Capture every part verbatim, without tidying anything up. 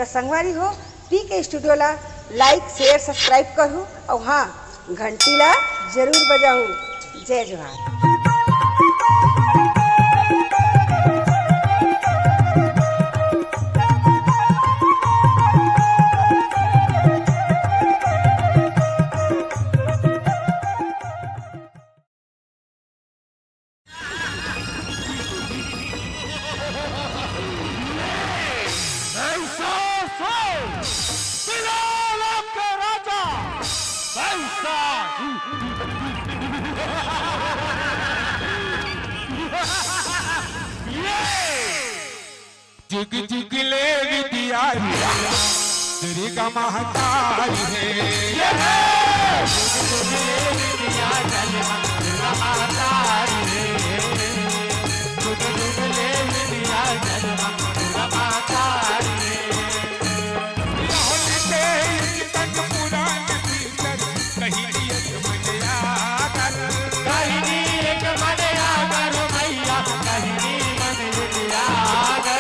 त संगवारी हो, पीके स्टूडियो ला like, share, subscribe करहू, अउ हाँ, घंटी ला जरूर बजाहू। जय जोहार। ऐसा सो बिलाल के राजा, ऐसा ये जुग जुग ले विद्या दुर्गा महतारी हे। ये हे। जुग जुग ले विद्या दुर्गा महतारी हे। जुग जुग ले विद्या दुर्गा महतारी हे। राहुल के एक तन पुराण भीतर कहीं एक मन आगर। कहीं एक मन आगर मैया, कहीं मन आगर।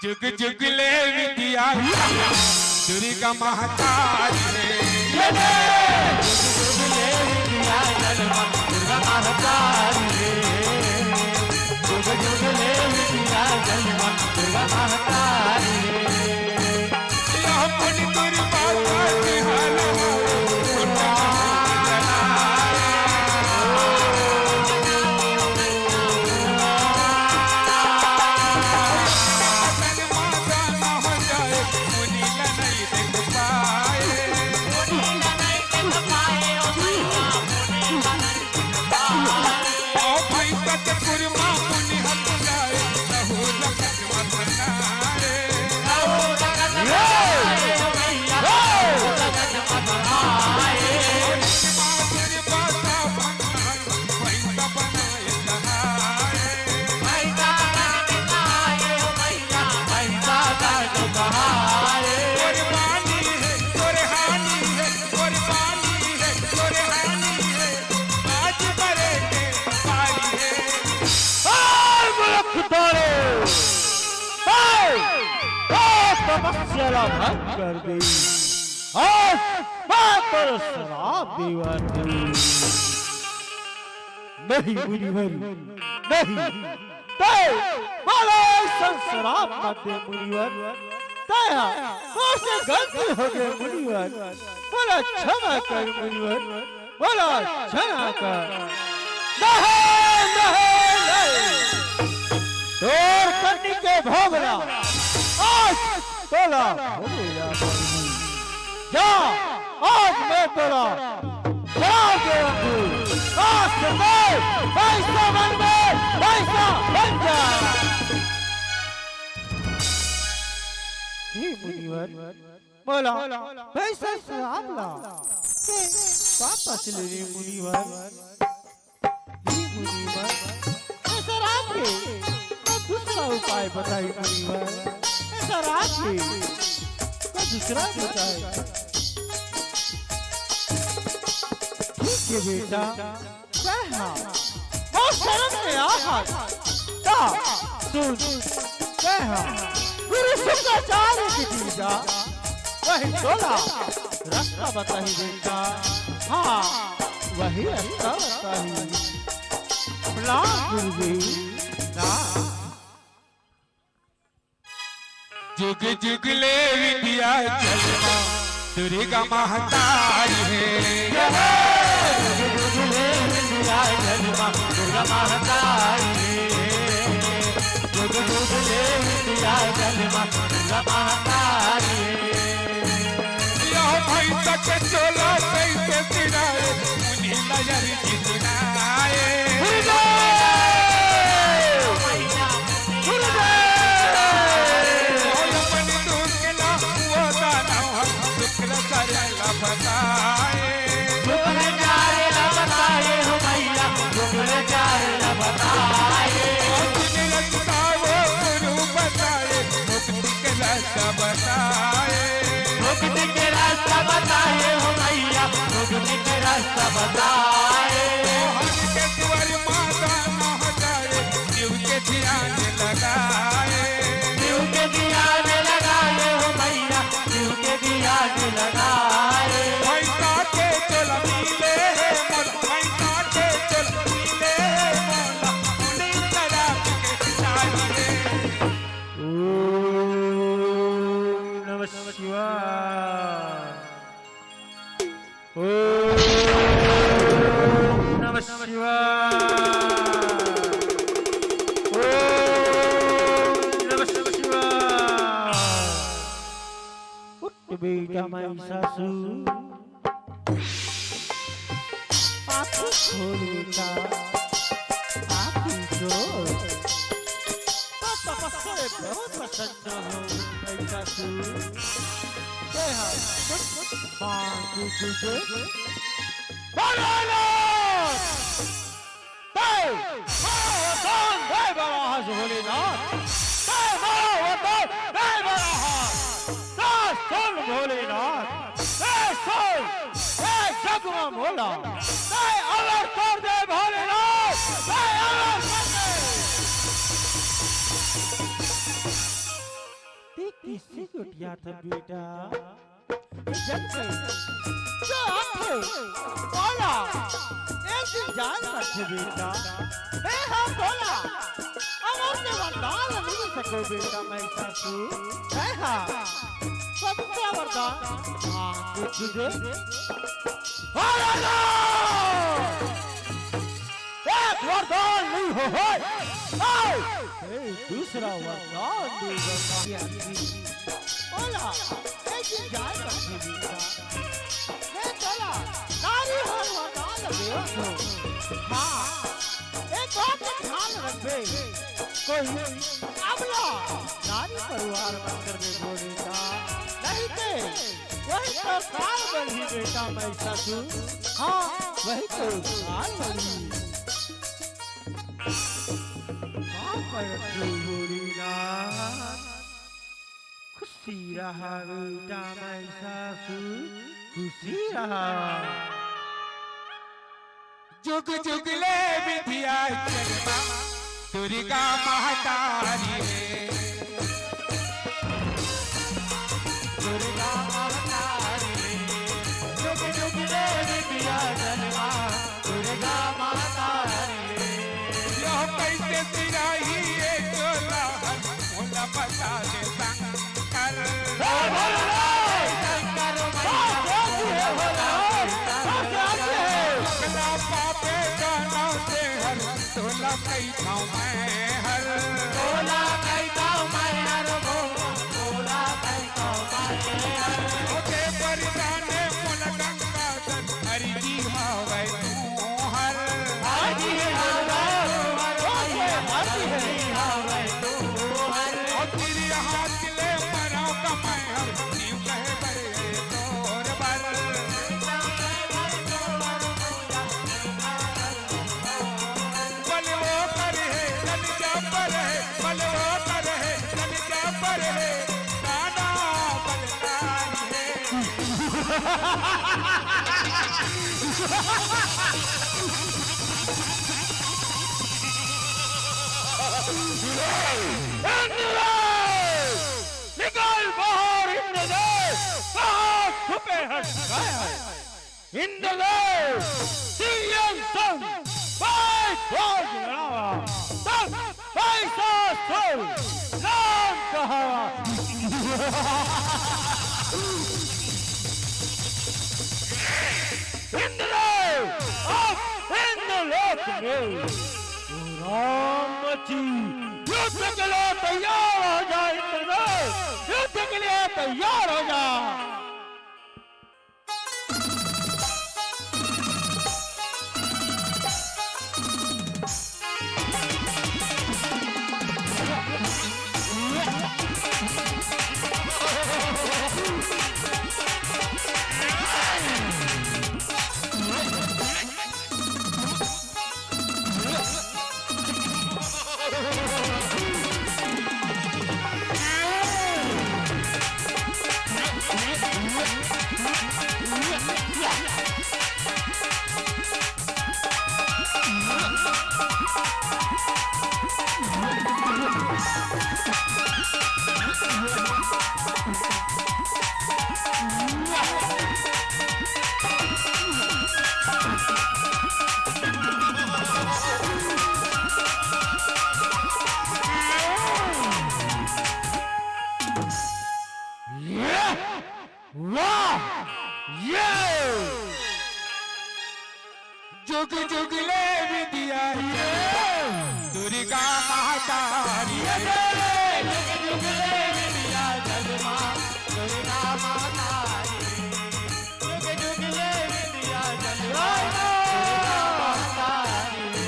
जुग जुग ले विद्या दुर्गा महतारी रे। जुग जुग ले विद्या दुर्गा महतारी रे। जुग जुग ले विद्या दुर्गा महतारी रे। ए मूर्ख तोरे, ए, ए तपस्या ला भंग कर दे। आज मैं तोर श्राप देवत हूँ। नहीं मुनिवर, नहीं। तैं मोला अइसन श्राप मत दे मुनिवर। तैं हा मोर से गलती हो गे मुनिवर। मोला क्षमा कर मुनिवर। बोला छना का। नहीं, नहीं, नहीं। तोर करनी के भोगला। आज तोला भोगेला पड़ही। जा, आज मैं तोला श्राप देवत हूँ। आज से तैं भैंसा बन बे, भैंसा बन जा। हे मुनिवर, बोला, भैंसा श्राप ला। के वापस ले ले मुनिवर। हे मुनिवर, ऐसा रात के तो दूसरा उपाय बताई मुनिवर। ऐसा रात के तो दूसरा उपाय। ठीक है बेटा, तैं हा मोर शरण में आ हस। ता सुन, तैं हा गुरु शुक्राचार्य के दीजा, वही तोला रस्ता बताही बेटा। हाँ, वही रस्ता बताही। प्रणाम गुरुजी, प्रणाम। जुग जुग ले विद्या चलना दुर्गा महतारी हे। जुग जुग ले दुर्गा महतारी रे, जुग जुग ले विंध्याचल माँ दुर्गा महतारी रे। यह भैंस के चोला कैसे सिराए, मुनि नजर की सुनाए। गुरुदेव! गुरुदेव! ओए अपन दुख ना वो दानव हम शुक्राचार्य ला बताए। शुक्राचार्य ला बताए हो भैया, शुक्राचार्य ला बताए। और तुझे रस्ता वो गुरु बताए, मुक्ति के रास्ता बताए। मुक्ति के रास्ता बताए हो भैया, मुक्ति के रास्ता बताए। मोहन के द्वार माता न हो जाए, शिव के ध्यान लगाए। शिव के ध्यान लगाए हो भैया, शिव के ध्यान लगाए। भैंसा के चोला मिले है मोला, भैंसा के चोला मिले है मोला, उन्हीं शराब के साथ है। ओम नमः शिवाय। ओम नमः शिवाय। ओम नमः शिवाय। उठ बेटा महिषासुर, आँखें खोल बेटा, आँखें खोल। तो तपस्या में बहुत प्रसन्न हो महिषासुर। जय हो। हाँ, जी, जी, जी। भोलेनाथ! जय! जय वरदान दे बराहस भोलेनाथ! जय वरदान दे बराहस! जय सुन भोलेनाथ! जय सुन! जय जग में भोला! जय अमर कर दे भोलेनाथ! जय अमर कर दे! ते किससे गोठियाथस बेटा? ये जग में जो आथे, भोला, एक दिन जान मरथे बेटा। हे हम भोला, अमर के वरदान मिल सको बेटा महिषासुर। हे हाँ, सबका वरदान मांग के तुझे। भोला! एक वरदान नहीं हो, हो। आओ। ए, दूसरा वरदान दे भगवान जी। भोला, एक दिन जाए बच्चे बेटा। मैं भोला, नारी हो वरदान दे हो। हाँ, एक बात का ध्यान रखबे। कोई अबला नारी परिवार मन कर दे भोले का। नहीं ते वही तो काल बनी बेटा महिषासुर। हाँ, वही तो काल बनी। का करत हो भोलेनाथ? खुशी रहा बेटा महिषासुर, खुशी रहा। जुग जुग ले विंध्याचल माँ दुर्गा महतारी रे। दुर्गा महतारी रे। जुग जुग ले विंध्याचल माँ दुर्गा महतारी रे। यह कैसे सिराही ये चोला हर मोला बता दे संग। शंकर। हे भोलेनाथ! शंकर मैया। हे भोलेनाथ! हे भोलेनाथ! शुक्ला पापे का नाम से हर, तोला कई थाव मैं हर। तोला कई थाव मैं हर, भोला, तोला कई थाव मैं हर। ओके पर जाने मोला गंगाधर, हरि जी हावै तू हर। हरि जी हावै तू हर, हरि जी हावै तू हर। ओ तेरी हाथ ले मरा का मैं हर, जीव कहे बर तोर बर। बल वो कर है, जन जा पर है, बल वो कर है, जन जा पर है, दादा बलदार है। इंद्र! निकल बाहर इंद्रदेव! कहाँ छुपे हैं? गए हैं। इंद्रदेव! सियन संग बाई भोज लड़ावा। तब पैसा सुल राम कहावा। इंद्रदेव! अब इंद्रलोक में राम जी युद्ध के लिए तैयार हो जा, इंद्र में युद्ध के लिए तैयार हो जा। वाह! ये! जुग जुग ले विद्या ये दुर्गा माता रे। जुग जुग ले विद्या जलवा दुर्गा माता रे। जुग जुग ले विद्या जलवा दुर्गा माता रे।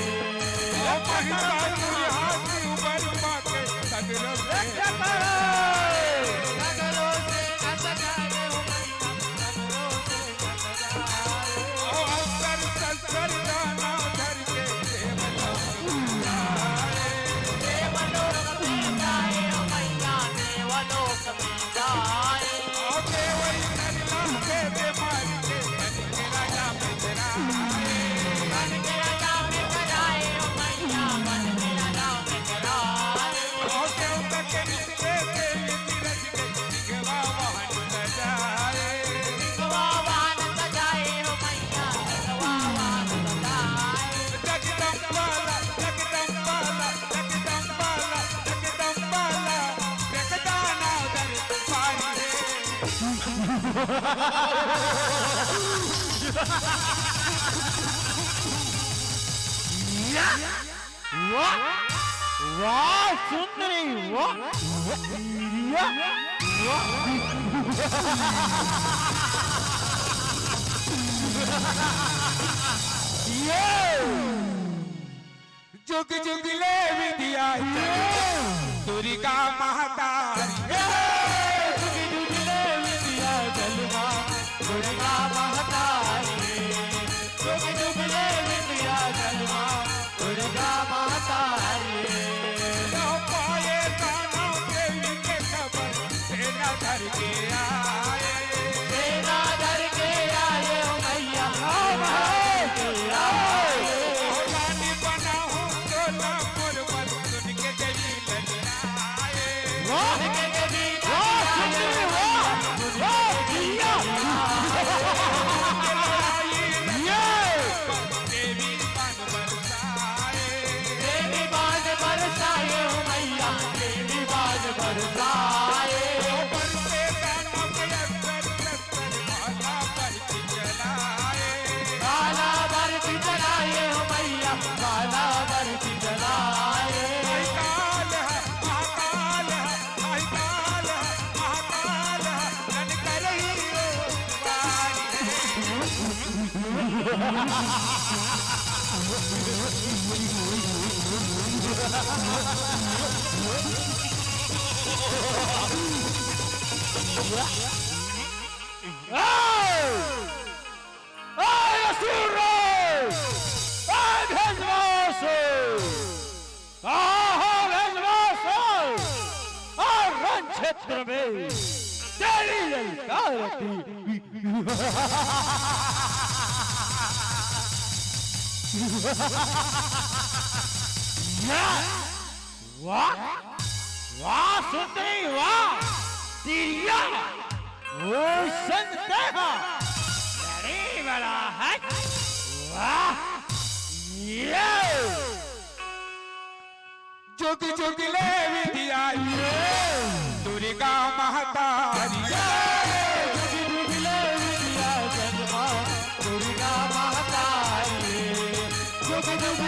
ओ महिमा तुझे हाथ ऊपर पाके सगरों से, सगरों से न सजाए हो मैया, सगरों से न सजाए। ओ अंतर संतर दाना धर के देवलोक में जाए। देवलोक में जाए हो मैया, देवलोक में जाए। ओ देवई नरला के बीमारी के बन के राजा में तेरा आए। बन के राजा में तेरा आए हो मैया, बन के राजा में तेरा आए। ओ देवता के वाह, वाह सुंदरी, वाह, वाह, वाह। ये जुग जुग ले विद्या ये दुर्गा महतारी। जुग जुग ले विद्या जलवा दुर्गा महतारी। जुग जुग ले विद्या जलवा दुर्गा माता रे। लो पाए दानव देवी के खबर, सेना धर के आए। सेना धर के आए ओ मैया, सेना धर के आए। ओ रानी बना हूँ टोला मोर बल, सुन के देवी ललियाए। वाह! सुन के देवी वाह, ललियाए। सुंदरी, वाह! वाह, भैया! ये! देवी बान बरसाए। देवी बान बरसाए हो मैया, देवी बान बरसाए। बरसे दानव के अंदर अंदर भाला बरसी चलाए। भाला बरसी चलाए हो मैया, भाला बरसी चलाए। काल है, महाकाल है, महाकाल है, महाकाल है, नन करही रो बारी। ए! ए असुर! ए भस्मासुर! कहाँ हो भस्मासुर? और रण क्षेत्र में तेरी ललकार की। या! वाह! वाह सुंदरी वाह! तिरिया! ओ संत तेहा! लड़ी बड़ा है! वाह! ये! जुग जुग ले विद्या ये दुर्गा महतारी। जुग जुग ले विद्या जलवा दुर्गा महतारी। जुग जुग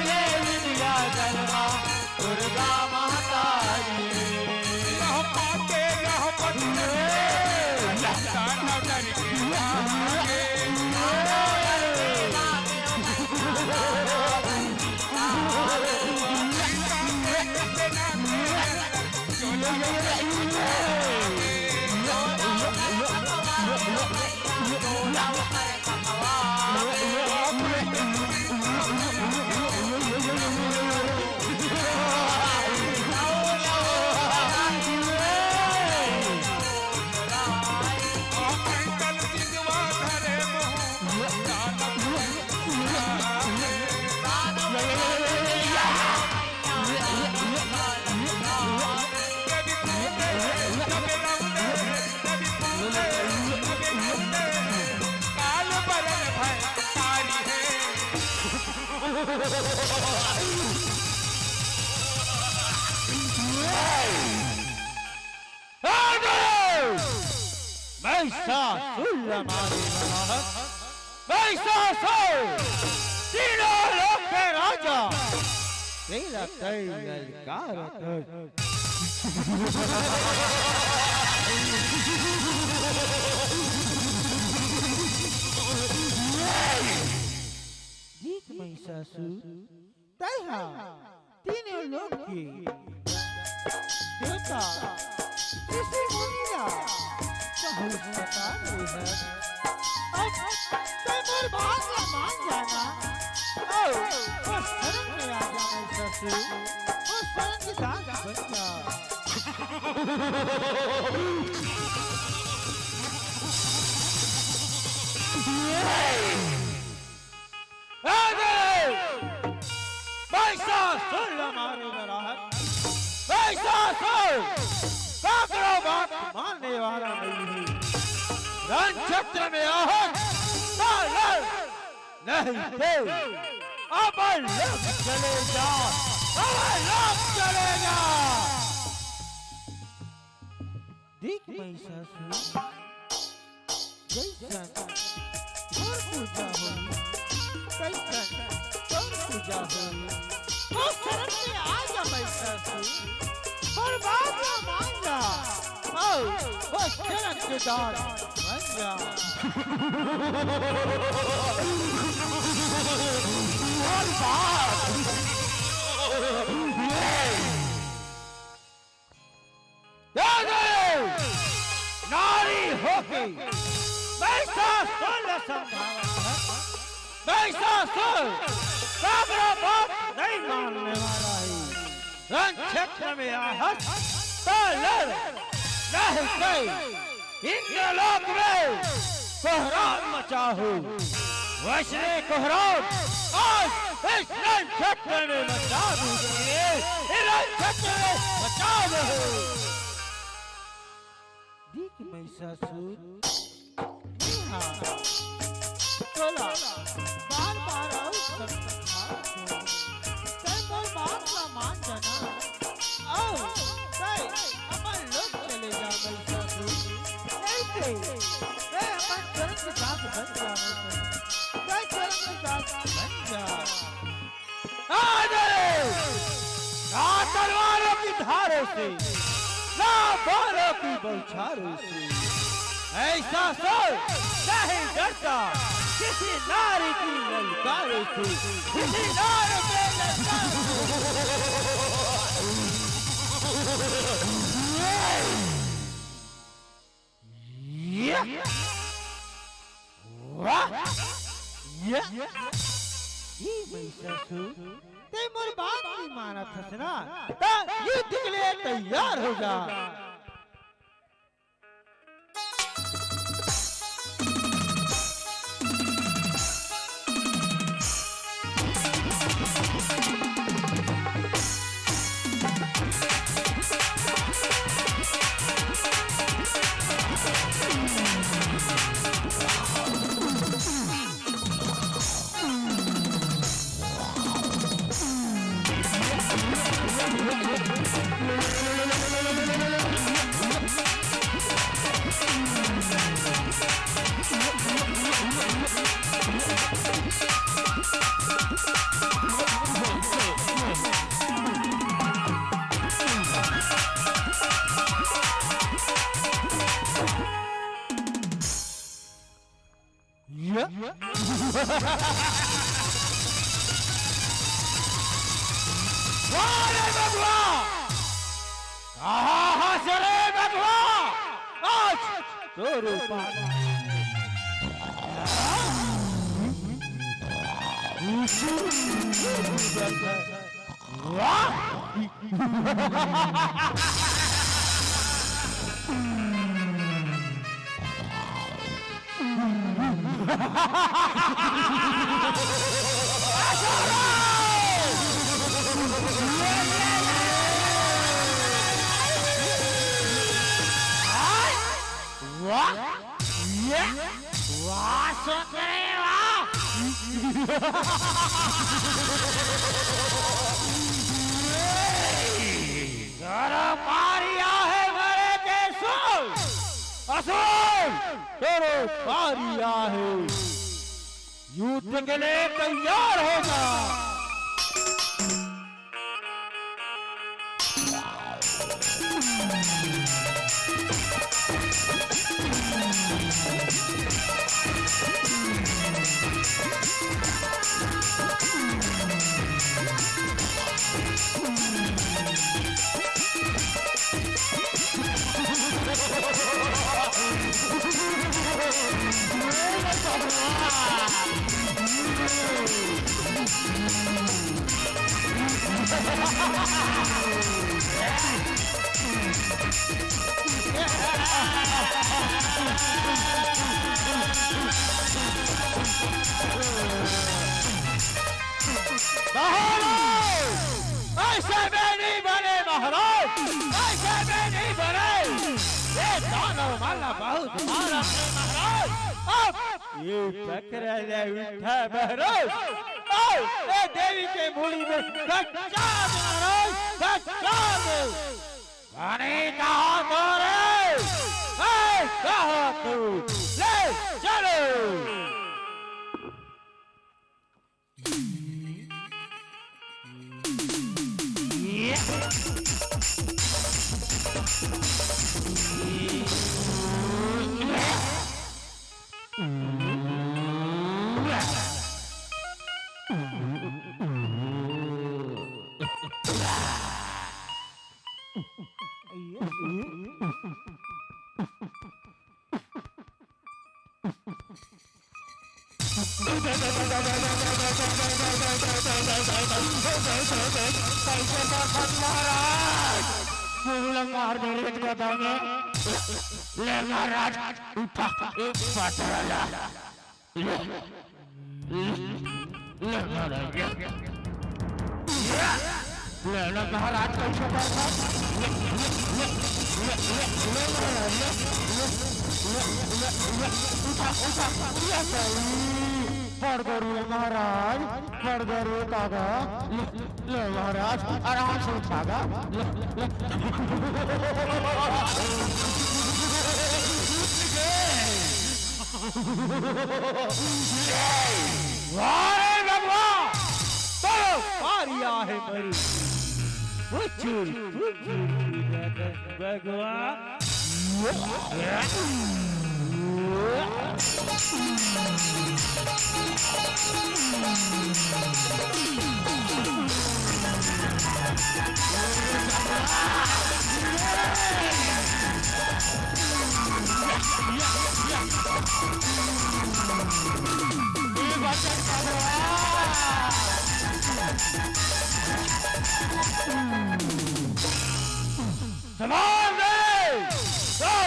महिषासुर ला मारे वाला, महिषासुर, तीनों लोक के राजा, तेला तैं ललकारत हस। देख महिषासुर, तैं हा तीनों लोक के देवता ऋषि मुनि ला बहुत सता रहे हस। अब तैं मोर बात ला मान जा ना, अउ मोर शरण में आ जा महिषासुर, मोर शरण के दास बन जा। ए दे! महिषासुर ला मारे बर आहत। महिषासुर, काकरो बात मानने वाला नहीं है। रण क्षेत्र में आहत, त लड़, नहीं ते अपन लोक चले जा, अपन लोक चले जा। देख महिषासुर, जैसन तोर पूजा होही, तैसन तोर पूजा होही। मोर शरण में आ जा महिषासुर, मोर बात ला मान जा, अउ मोर शरण के दास बन जा। मोर बात। ए दे! नारी होके महिषासुर ला समझावत हस। महिषासुर, काकरो बात नहीं मानने वाला है। रण क्षेत्र में आहत, त लड़, नहीं ते इंद्रलोक में कोहराम मचा हो। वैसने कोहराम आज इस रण क्षेत्र में मचा दो, इस रण क्षेत्र में मचा दो। देख महिषासुर, मैं हा तोला बार-बार अउ समझावत हंव, तैं मोर बात ला मान जा ना। अउ तैं अपन लोक चले जा महिषासुर। नहीं ते तैं अपन चरण के दास बन जा महिषासुर। तैं चरण के दास बन जा। आ दे! ना तलवारों की धारों से, ना बाणों की बौछारों से, महिषासुर नहीं डरता किसी नारी की ललकारों से, किसी नारी के ललकारों से। ये! वाह! ये! ये महिषासुर, तैं मोर बात नहीं मानत हस ना, त युद्ध के लिए तैयार हो जा। या? अरे बघवा! कहाँ हस रे बघवा? आज तोर पाना। वाह! वाह! ये, वाह, सोकरे, वाह! सरकारिया हे मरे देसु। असुर, सरकारिया हे। युद्ध के लिए तैयार हो जा। महाराज! ऐसे में नहीं बने महाराज, ऐसे में नहीं बने। ये दानव माला बहुत मारा है महाराज। अब ये पकड़ ले उठा महाराज। आओ, ये देवी के मूड़ी में धक्का दे महाराज, धक्का दे। अरे कहाँ तो रे? ए, कहाँ तू? ले चलो। महाराज, गुरु ला मार दे रे एक गदा में। ले महाराज, उठा, एक पत्थर ला। ले, ले, ले महाराज, ले। ले, ले महाराज, कैसे कर? ले, ले, ले, ले, ले, ले महाराज, ले, ले, ले, ले, ले, उठा, उठा, ले सही। पड़ गरू महाराज, पड़ गरू कागा। ले, ले महाराज, आराम से उठा गा। ले, ले। वाह रे भगवा, तोर पारिया हे मरी। फुचुर, फुचुर, भगवा। जवान दे! ए,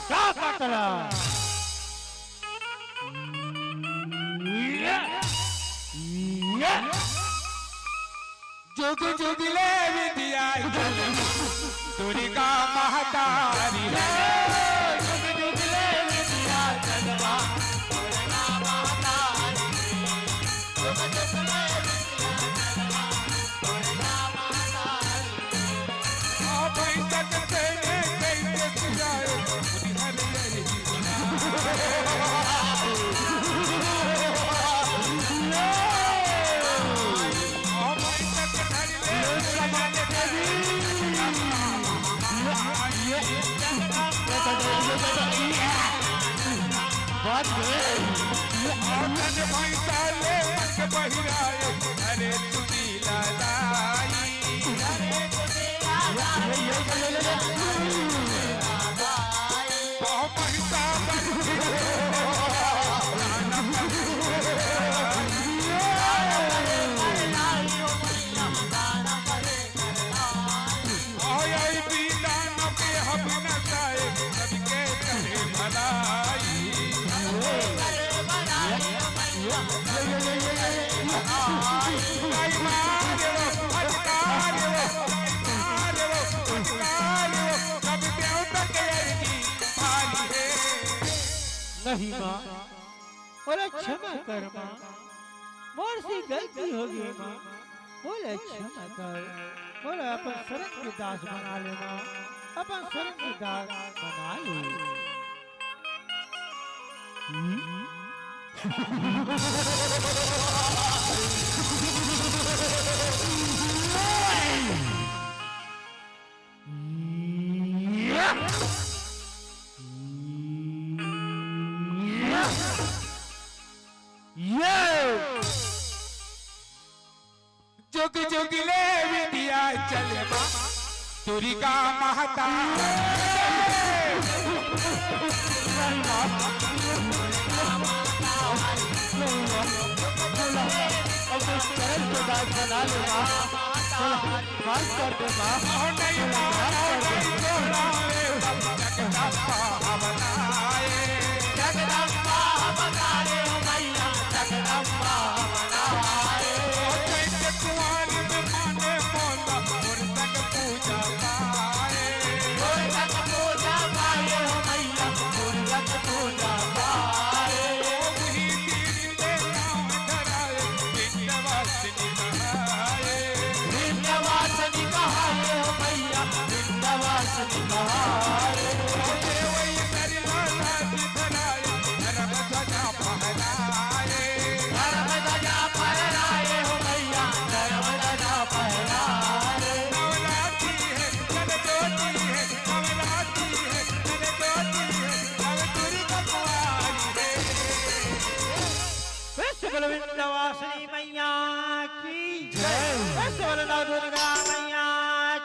क्या काटला? जुग जुग ले विद्या दुर्गा महतारी। जुग जुग ले विद्या दुर्गा महतारी। नहीं माँ, मोला क्षमा कर माँ, मोर से गलती हो गई माँ, मोला क्षमा कर, मोला अपन शरण के दास बना ले माँ, अपन शरण के दास बना ले। ये जुग जुग ले विंध्याचल माँ दुर्गा माता। अब तो चरण के दास बना ले माँ। माफ कर दे माँ। विश्व गुरु विंध्यवासिनी मैया की जय। विश्व गुरु नव दुर्गा मैया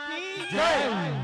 की जय।